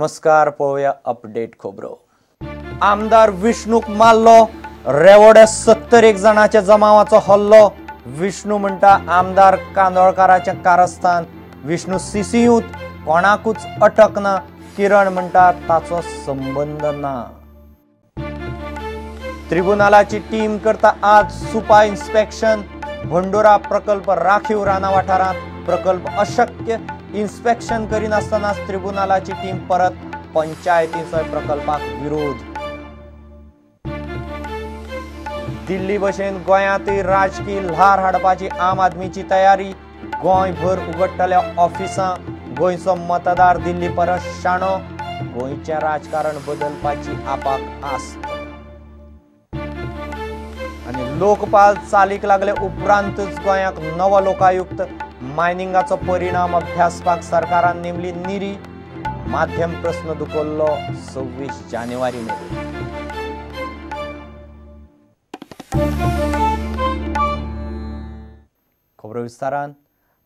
नमस्कार, पळोवया अपडेट खबरो। आमदार विष्णूक मारलो, रेवोड्या 71 जाणांच्या जमावाचो हल्लो। विष्णू म्हणटा आमदार कांदोळकाराचें कारस्थान। विष्णू सीसीयूत कोणाकूच अटक ना। किरण म्हणटा ताचो संबंद ना। त्रिबुनालाची टीम करता आज सुपा इन्स्पेक्शन। भंडुरा प्रकल्प राखीव राना वाठारांत प्रकल्प अशक्य। इन्स्पेक्शन करिनासतनाच त्रिबुनालाची टीम परत पंचायतीचो प्रकल्पाक विरोध। दिल्ली भशेन गोंयांतय राजकी ल्हार हाडपाची आम आदमीची तयारी। गोंयभर उगडटल्या ऑफिसां। गोंयचो मतदार दिल्ली परस शाणो। गोंयचें राजकारण बदलपाची आपाक आस्त। आनी लोकपाल चालीक लागले उपरांतच गोंयाक नवो लोकायुक्त। मायनिंगाचो परिणाम अभ्यासपाक सरकारान नेमली निरी। माध्यम प्रस्न दुखल्लो 26 जानेवारी मेरेन। खबरो विस्तारान।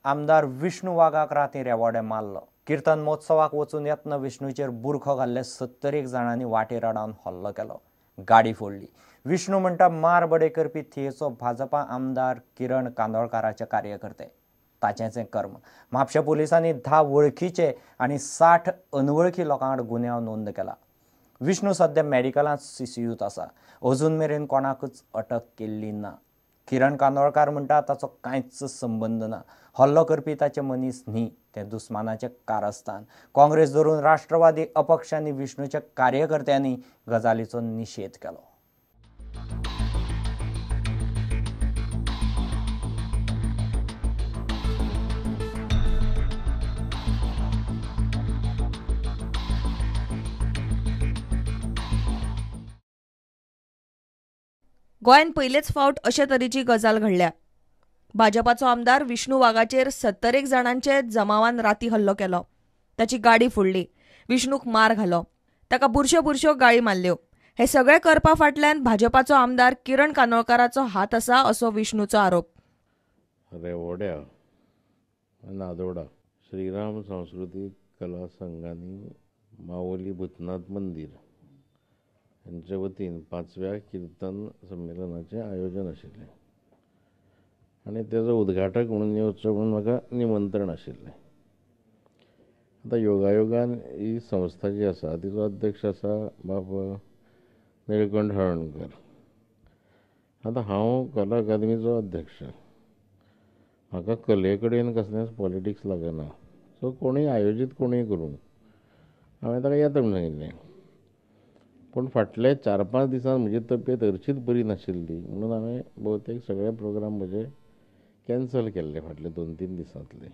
आमदार विष्णू वाघाक राती रेवाडे मारलो। किर्तन महोत्सवाक वचून येतना विष्णूचेर बुरखो घाल्ले 71 जाणांनी वाटेर आडावन हल्लो केलो, गाडी फोडली। विष्णू म्हणटा मार बडे करपी थियेचो भाजपा आमदार किरण कांदोळकाराचे कार्यकर्ते। ताचेंच हें कर्म। म्हापशा पुलिसांनी 10 वळखीचे आनी 60 अनवळखी लोकां आड गुन्यांव नोंद केला। विष्णू सद्या मेडिकलांत सीसीयूत आसा। अजून मेरेन कोणाकूच अटक केल्ली ना। किरण कांदोळकार म्हणटा ताचो कांयच संबंद ना। हल्लो करपी ताचे मनीस न्ही, ते दुस्मानाचें कारस्थान। काँग्रेस धरून राष्ट्रवादी अपक्षांनी विष्णूच्या कार्यकर्त्यांनी गजालीचो निशेध केलो। गोंयांत पयलेच फावट अशे तरेची गजाल घडल्या। भाजपाचो आमदार विष्णू वाघाचेर 71 जाणांचे जमावान राती हल्लो केलो। ताची गाडी फोडली, विष्णूक मार घालो, ताका बुरश्यो बुरश्यो गाळी मारल्यो। हे सगळे करपा फाटल्यान भाजपाचो आमदार किरण कांदोळकाराचो हात आसा असो विष्णूचो आरोप। रेवोड्या नादोडा श्रीराम सांस्कृतीक कला संघांनी मावली भूतनाथ मंदिर हांचे वतीन 5व्या किर्तन संमेलनाचें आयोजन आशिल्लें आनी तेजो उद्घाटक म्हणून येवचो म्हणून म्हाका निमंत्रण आशिल्लें। आतां योगायोगान ही संस्था जी आसा तिचो अध्यक्ष आसा बाब निळकंठ हळर्णकर। आतां हांव कला अकादमीचो अध्यक्ष, म्हाका कले कडेन कसलेंच पॉलिटिक्स लागना। सो कोणूय आयोजीत कोणूय करूं, हांवें ताका येता म्हणून सांगिल्लें। पूण फाटले 4-5 दिसान म्हजी तब्येत हरशींच बरी नाशिल्ली म्हणून हांवें भोवतेक सगळे प्रोग्राम म्हजे कॅन्सल केल्ले फाटले 2-3 दिसांतले।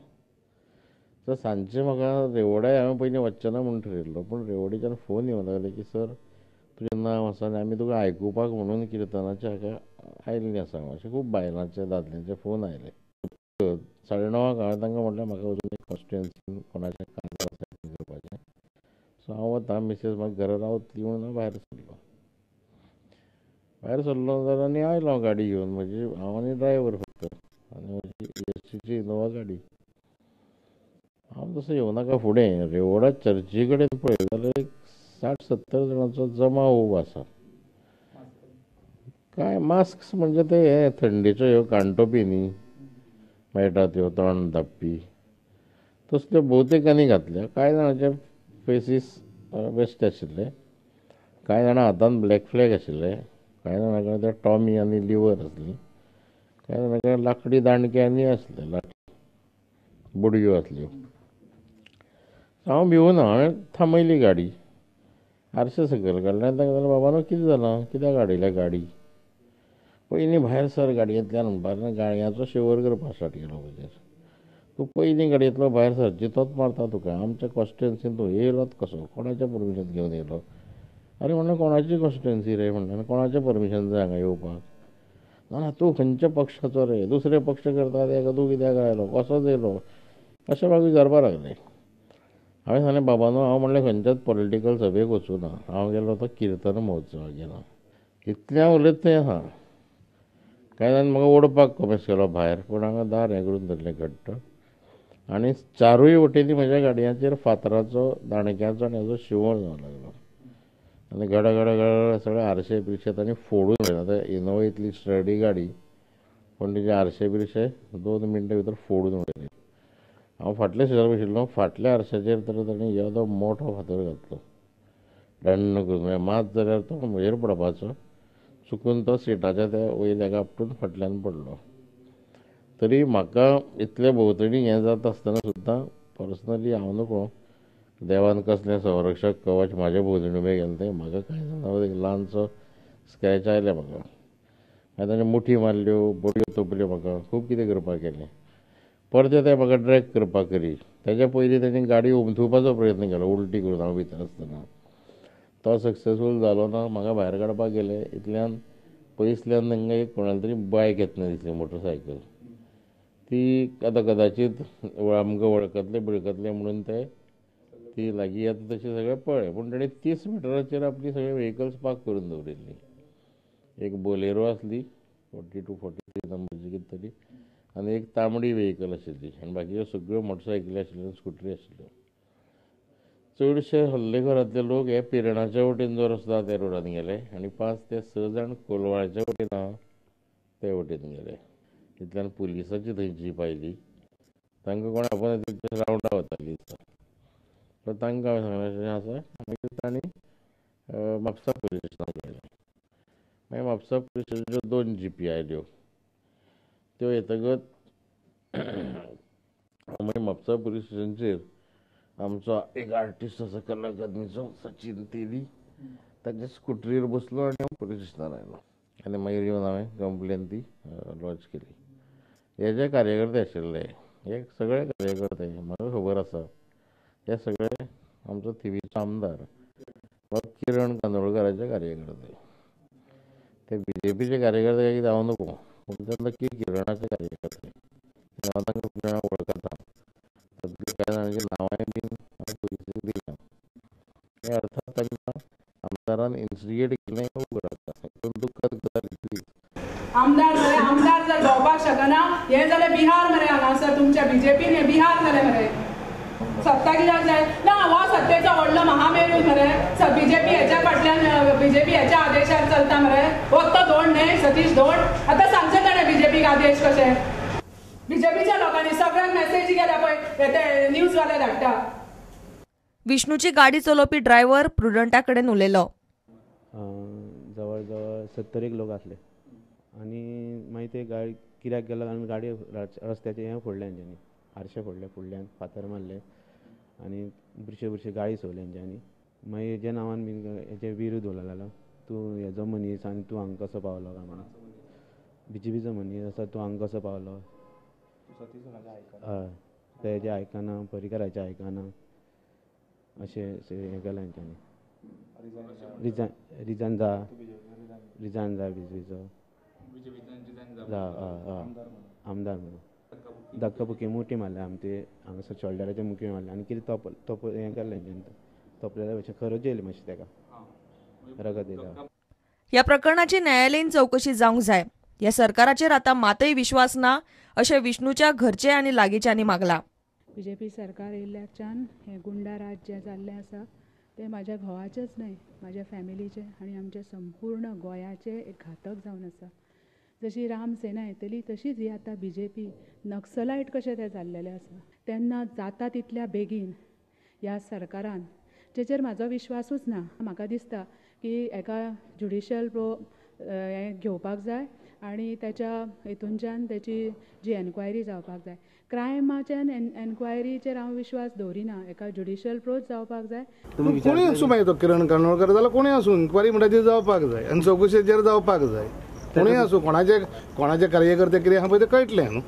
सो सांजचे म्हाका रेवोड्या हांवें पयलीं वचचें ना म्हूण ठरयल्लो, पूण रेवोडेच्यान फोन येवंक लागले की सर तुजें नांव आसा आनी आमी तुका आयकुपाक म्हणून किर्तनाचें हाका आयिल्लीं आसा। अशें खूब बायलांचे दादल्यांचे फोन आयले। 9:30 हांवें तांकां म्हणलें म्हाका वचून एक कॉन्स्टिट्युएन्सीन कोणाचें काम आसा करपाचें। सो हांव वता, मिसेस म्हाका घरा रावतली म्हणून हांव भायर सरलो। भायर सरलो जाल्यार आनी आयलो हांव गाडी घेवन, म्हजी हांव आनी ड्रायव्हर फक्त आनी म्हजी एसीची इनोवा गाडी। हांव तसो येवनाका फुडें रेवोडा चर्ची कडेन पळयत जाल्यार एक 60-70 जाणांचो जमाव उबो आसा। कांय मास्क म्हणजे ते हे थंडेच्यो ह्यो कानटोपी न्ही मेळटा त्यो तोंड धांपपी तसल्यो भोवतेकांनी घातल्या। कांय जाणांचे फेसीस बेश्टे आशिल्ले, कांय जाणां हातान ब्लॅक फ्लॅग आशिल्ले, कांय जाणां कडेन ते टॉमी आनी लिवर आसली, कांय जाणां कडेन लाकडी दांडके आनी आसले, लाकडी बुडयो आसल्यो। हांव भिवना, हांवें थांबयली गाडी, आरशे सकयल काडले आनी तांकां सांगलें बाबानो कितें जालां, कित्याक हाडयल्या गाडी? पयलीं भायर सर गाडयेंतल्यान म्हणपाक लागलो, गाडयांचो शिवर करपाक स्टार्ट केलो म्हजेर। तूं पयलीं गाडयेंतलो भायर सर, जितोच मारता तुका, आमच्या कॉन्स्टिट्युएन्सीन तूं येयलोच कसो, कोणाच्या परमिशन घेवन येयलो? अरे म्हणलें कोणाची कॉन्स्टिट्युएन्सी रे, म्हणलें कोणाचें परमिशन जाय हांगा येवपाक? ना तूं खंयच्या पक्षाचो रे, दुसरे पक्ष करता तेका तूं कित्याक आयलो, कसोच येयलो, अशें म्हाका विचारपाक लागले। हांवें सांगलें बाबानो हांव म्हणलें खंयच्याच पॉलिटिकल सभेक वचूं ना, हांव गेलो तो किर्तन महोत्सवाक गेलो। इतलें हांव उलयत थंय आसा, कांय जाणांनी म्हाका ओडपाक कोमेस केलो भायर, पूण हांगा दार हें करून धरलें घट्ट। आनी चारूय वटेनी म्हज्या गाडयांचेर फातराचो, दाणक्याचो आनी हाजो शिंवर जावंक लागलो आनी गड गड गड सगळे आरशे बिरशे तांणी फोडून उडयले. आतां इनोवा इतली स्टर्डी गाडी, पूण तेजे आरशे बिरशे 2 मिनटां भितर फोडून उडयले. हांव फाटल्या सिटार बशिल्लो, फाटल्या आरशाचेर तर ताणें येदो मोठो फातर घातलो डण्ण करून, म्हळ्यार मात जाल्यार तो म्हजेर पडपाचो, चुकून तो सिटाच्या त्या वयल्या आपटून फाटल्यान पडलो. तरी म्हाका इतले भोंवतणी हें जाता आसतना सुद्दां पर्सनली हांव नको, देवान कसलें संरक्षक कवच म्हाज्या भोंवतणी उबें केलें तें म्हाका कांय जाणा, एक ल्हानसो स्क्रॅच आयले म्हाका. मागीर ताणें मुठी मारल्यो, बडयो तोपल्यो, म्हाका खूब कितें करपाक केलें. परते ते म्हाका ड्रॅग करपाक करी, तेज्या पयलीं ताणें गाडी उमथुवपाचो प्रयत्न केलो उलटी करून हांव भितर आसतना, तो सक्सेसफूल जालो ना. म्हाका भायर काडपाक गेले, इतल्यान पयसल्यान तांकां एक कोणाली तरी बायक येतना दिसली, मोटरसायकल. ती आतां कदाचीत आमकां वळखतले बिळखतले म्हणून ते ती लागीं येता तशें सगळें पळय, पूण ताणें 30 मिटराचेर आपली सगळीं व्हेकल्स पार्क करून दवरिल्लीं. एक बोलेरो आसली 42 43 नंबरची कितें तरी, आनी एक तांबडी व्हेकल आशिल्ली, आनी बाकीच्यो सगळ्यो मोटरसायकली आशिल्ल्यो, स्कुटरी आशिल्ल्यो. चडशे हल्लेखोरांतले लोक हे पिरणाच्या वटेन जो रस्तो आसा त्या रोडान गेले आनी 5 ते 6 जाण कोलवाळच्या वटेन आहा ते वटेन गेले. इतल्यान पुलिसाची थंय जीप आयली, तांकां कोण आपोवना, ती रावंडा वताली दिसता. सो तांकां हांवें सांगलें अशें आसा. मागीर तांणी म्हापसा पुलीस स्टेशनाक गेले. मागीर म्हापसा पुलीस स्टेशनाच्यो 2 जिपी आयल्यो, त्यो येतकच मागीर म्हापसा पुलीस स्टेशनचेर आमचो एक आर्टिस्ट आसा कला अकादमीचो, सचिन तेली, ताच्या स्कुटरीर बसलो आनी हांव पुलीस स्टेशनार आयलो. आनी मागीर येवन हांवें कंप्लेन ती लॉज केली. हे जे कार्यकर्ते आशिल्ले, हे सगळे कार्यकर्ते म्हाका खबर आसा, हे सगळे आमचो थिवीचो आमदार बाब किरण कांदोळकाराचे कार्यकर्ते. ते बीजेपीचे कार्यकर्ते काय कितें हांव नको, पूण ते नक्की किरणाचे कार्यकर्ते. हांव तांकां खूब जाणां वळखता, तातूंतलीं कांय जाणांची नांवांय बीन हांवें पुलिसेक दिल्या. हे अर्थात तांकां आमदारान इन्स्टिगेट केलें हें उगड आसा, हितून दुख्खाद गजाल इतलीच. आमदार मरे, आमदार जर भोंवपाक शकना हें जाल्यार बिहार मरे, हांगासर तुमच्या बीजेपीन हें बिहार जालें मरे. सत्ता कित्याक जाय ना, हो सत्तेचो व्हडलो महामेरू मरे. बीजेपी हेच्या फाटल्यान, बीजेपी हेच्या आदेशार चलता मरे. हो तो धोंड न्हय, सतीश धोंड. आतां सांगचें ताणें बीजेपीक आदेश कशे. बीजेपीच्या लोकांनी सगळ्यांक मेसेजी गेल्या पळय, ते न्यूजवाले धाडटा. विष्णूची गाडी चलोवपी ड्रायव्हर प्रुडंटा कडेन उलयलो. जवळ जवळ 70 लोक आसले आनी मागीर ते गाडी कित्याक गेलो आनी गाडी रस्त्याचेर हें फोडलें तेंच्यांनी, आरशे फोडले, फुडल्यान फातर मारले आनी बुरशे बुरशे गाळी सोडले तेंच्यांनी. मागीर हेज्या नांवान बीन हेजे विरोध उलोवंक लागलो, तूं हेजो मनीस आनी तूं हांगा कसो पावलो काय म्हणून, बीजेपीचो मनीस आसा तूं हांगा कसो पावलो, हय तेजें आयकना, पर्रीकराचें आयकना, अशें हें केलें तेंच्यांनी. रिजायन जा, रिजायन जा बीजेपीचो, जा हय हय आमदार म्हणून. धक्काबुक्की मुठी मारल्या आमचे हांगासर शोल्डराचेर मुठी मारल्या आनी कितें तोप तोप हें केलें तेंच्यांनी, तोपलेल्या भशेन खरोज येयली मातशें तेका, रगत येयलें. ह्या प्रकरणाची न्यायालयीन चवकशी जावंक जाय. ह्या सरकाराचेर आतां मातय विश्वास ना अशें विष्णूच्या घरचे आनी लागींच्यांनी मागला. बीजेपी सरकार येयल्ल्याच्यान हें गुंडा राज जें जाल्लें आसा तें म्हाज्या घोवाचेंच न्हय, म्हाज्या फॅमिलीचें आनी आमच्या संपूर्ण गोंयाचें एक घातक जावन आसा. जशी राम सेना येतली तशीच ही आतां बीजेपी नक्सलायट कशें तें जाल्लेलें आसा. तेन्ना जाता तितल्या बेगीन ह्या सरकारान, जेचेर म्हाजो विश्वासूच ना, म्हाका दिसता की एका ज्युडिशल हें घेवपाक जाय आनी तेच्या हितूनच्यान तेची जी एन्क्वायरी जावपाक जाय. क्रायमाच्यान एन्क्वायरीचेर हांव विश्वास दवरिना, एका ज्युडिशल प्रोच जावपाक जाय. कोणूय आसूं मागीर तो किरण कांदोळकर जाल्यार कोणूय आसूं, इन्क्वायरी म्हणटा ती जावपाक जाय आनी चवकशेचेर जावपाक जाय. कोणूय आसूं, कोणाचे कोणाचे कार्यकर्ते कितें आहा पळय तें कळटलें न्हू.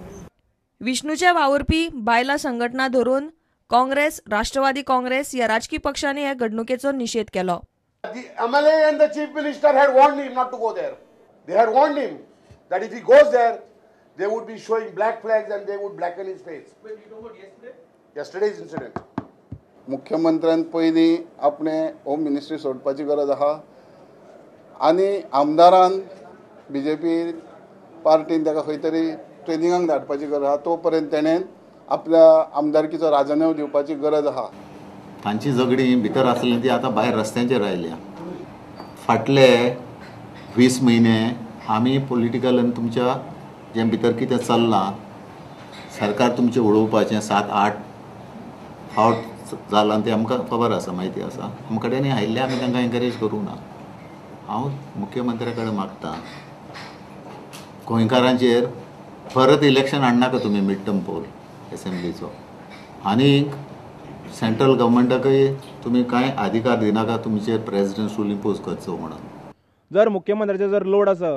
विष्णूच्या वावुरपी बायलां संघटना धरून काँग्रेस, राष्ट्रवादी काँग्रेस ह्या राजकी पक्षांनी हे घडणुकेचो निशेध केलो. The MLA and the Chief Minister had warned him not to go there. They had warned him that if he goes there, they would be showing black flags and they would blacken his face. Wait, you talking about yesterday? Yesterday's incident. मुख्यमंत्र्यान पयलीं आपणे home ministry सोडपाची गरज आहा आनी आमदारान BJP पार्टीन ताका खंय तरी ट्रेनिंगाक धाडपाची गरज आहा. तो पर्यंत तेणें आपल्या आमदारकीचो राजिनामो दिवपाची गरज आहा. तांची झगडीं भितर आसली ती आतां भायर रस्त्यांचेर आयल्या. फाटले 20 म्हयने आमी पॉलिटिकल आनी तुमच्या जें भितर कितें चल्लां सरकार तुमचें उडोवपाचें 7-8 फावट जालां तें आमकां खबर आसा, म्हायती आसा. आमचे कडेन आयिल्लें आमी तांकां एनकरेज करूंक ना. हांव मुख्यमंत्र्या कडेन मागता गोंयकारांचेर परत इलेक्शन हाडनाका तुमी मिड टर्म पोल एसेंब्लीचो, आनी सेंट्रल गव्हर्मेंटाकय तुमी कांय अधिकार दिनाका तुमचेर प्रेजिडेंट रूल इम्पोज करचो म्हणून. जर मुख्यमंत्र्याचेर जर लोड आसा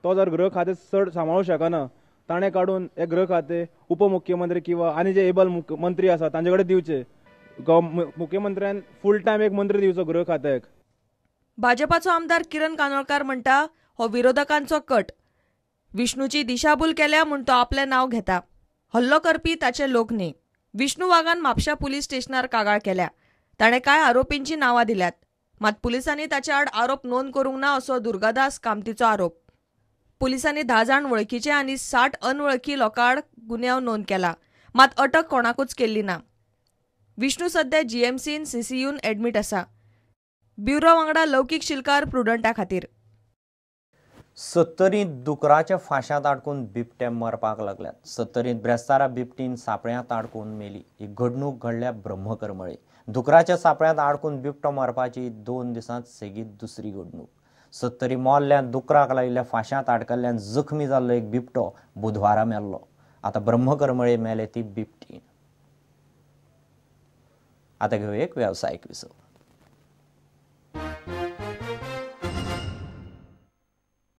तो जर गृह खातें चड सांबाळूंक शकना ताणें काडून हे गृह खातें उपमुख्यमंत्री किंवा आनी जे एबल मंत्री आसा तांचे कडेन दिवचे. मुख्यमंत्र्यान फूल टायम एक मंत्री दिवचो गृह खात्याक. भाजपाचो आमदार किरण कानोळकार म्हणटा हो विरोधकांचो कट. विष्णूची दिशाभूल केल्या म्हूण तो आपलें नांव घेता. हल्लो करपी ताचे लोक न्ही. विष्णू वागान म्हापशा पुलीस स्टेशनार कागाळ केल्या. ताणें कांय आरोपींची नांवां दिल्यात, मात पुलिसांनी ताचे आड आरोप नोंद करूंक ना असो दुर्गादास कामतीचो आरोप. पुलिसांनी 10 जाण वळखीचे आनी 60 अनवळखी लोकां आड गुन्यांव नोंद केला, मात अटक कोणाकूच केल्ली ना. विष्णू सध्या जीएमसीन सीसीयून एडमीट आसा. ब्युरो वांगडा लौकीक शिलकार, प्रुडंटा खातीर. सत्तरींत दुकराच्या फांशांत आडकून बिबटे मरपाक लागल्यात. सत्तरींत ब्रेस्तारा बिबटीन सापळ्यांत आडकून मेली. ही घडणूक घडल्या ब्रह्मकरमळे. दुकराच्या सापळ्यांत आडकून बिबटो मरपाची 2 दिसांत सेगीत दुसरी घडणूक. सत्तरी मोल्ल्यान दुकराक लायिल्ल्या फांशांत आडकल्ल्यान जखमी जाल्लो एक बिबटो बुधवारा मेल्लो. आतां ब्रह्मकरमळे मेले ती बिबटी. आतां घेवया एक वेवसायीक विसव.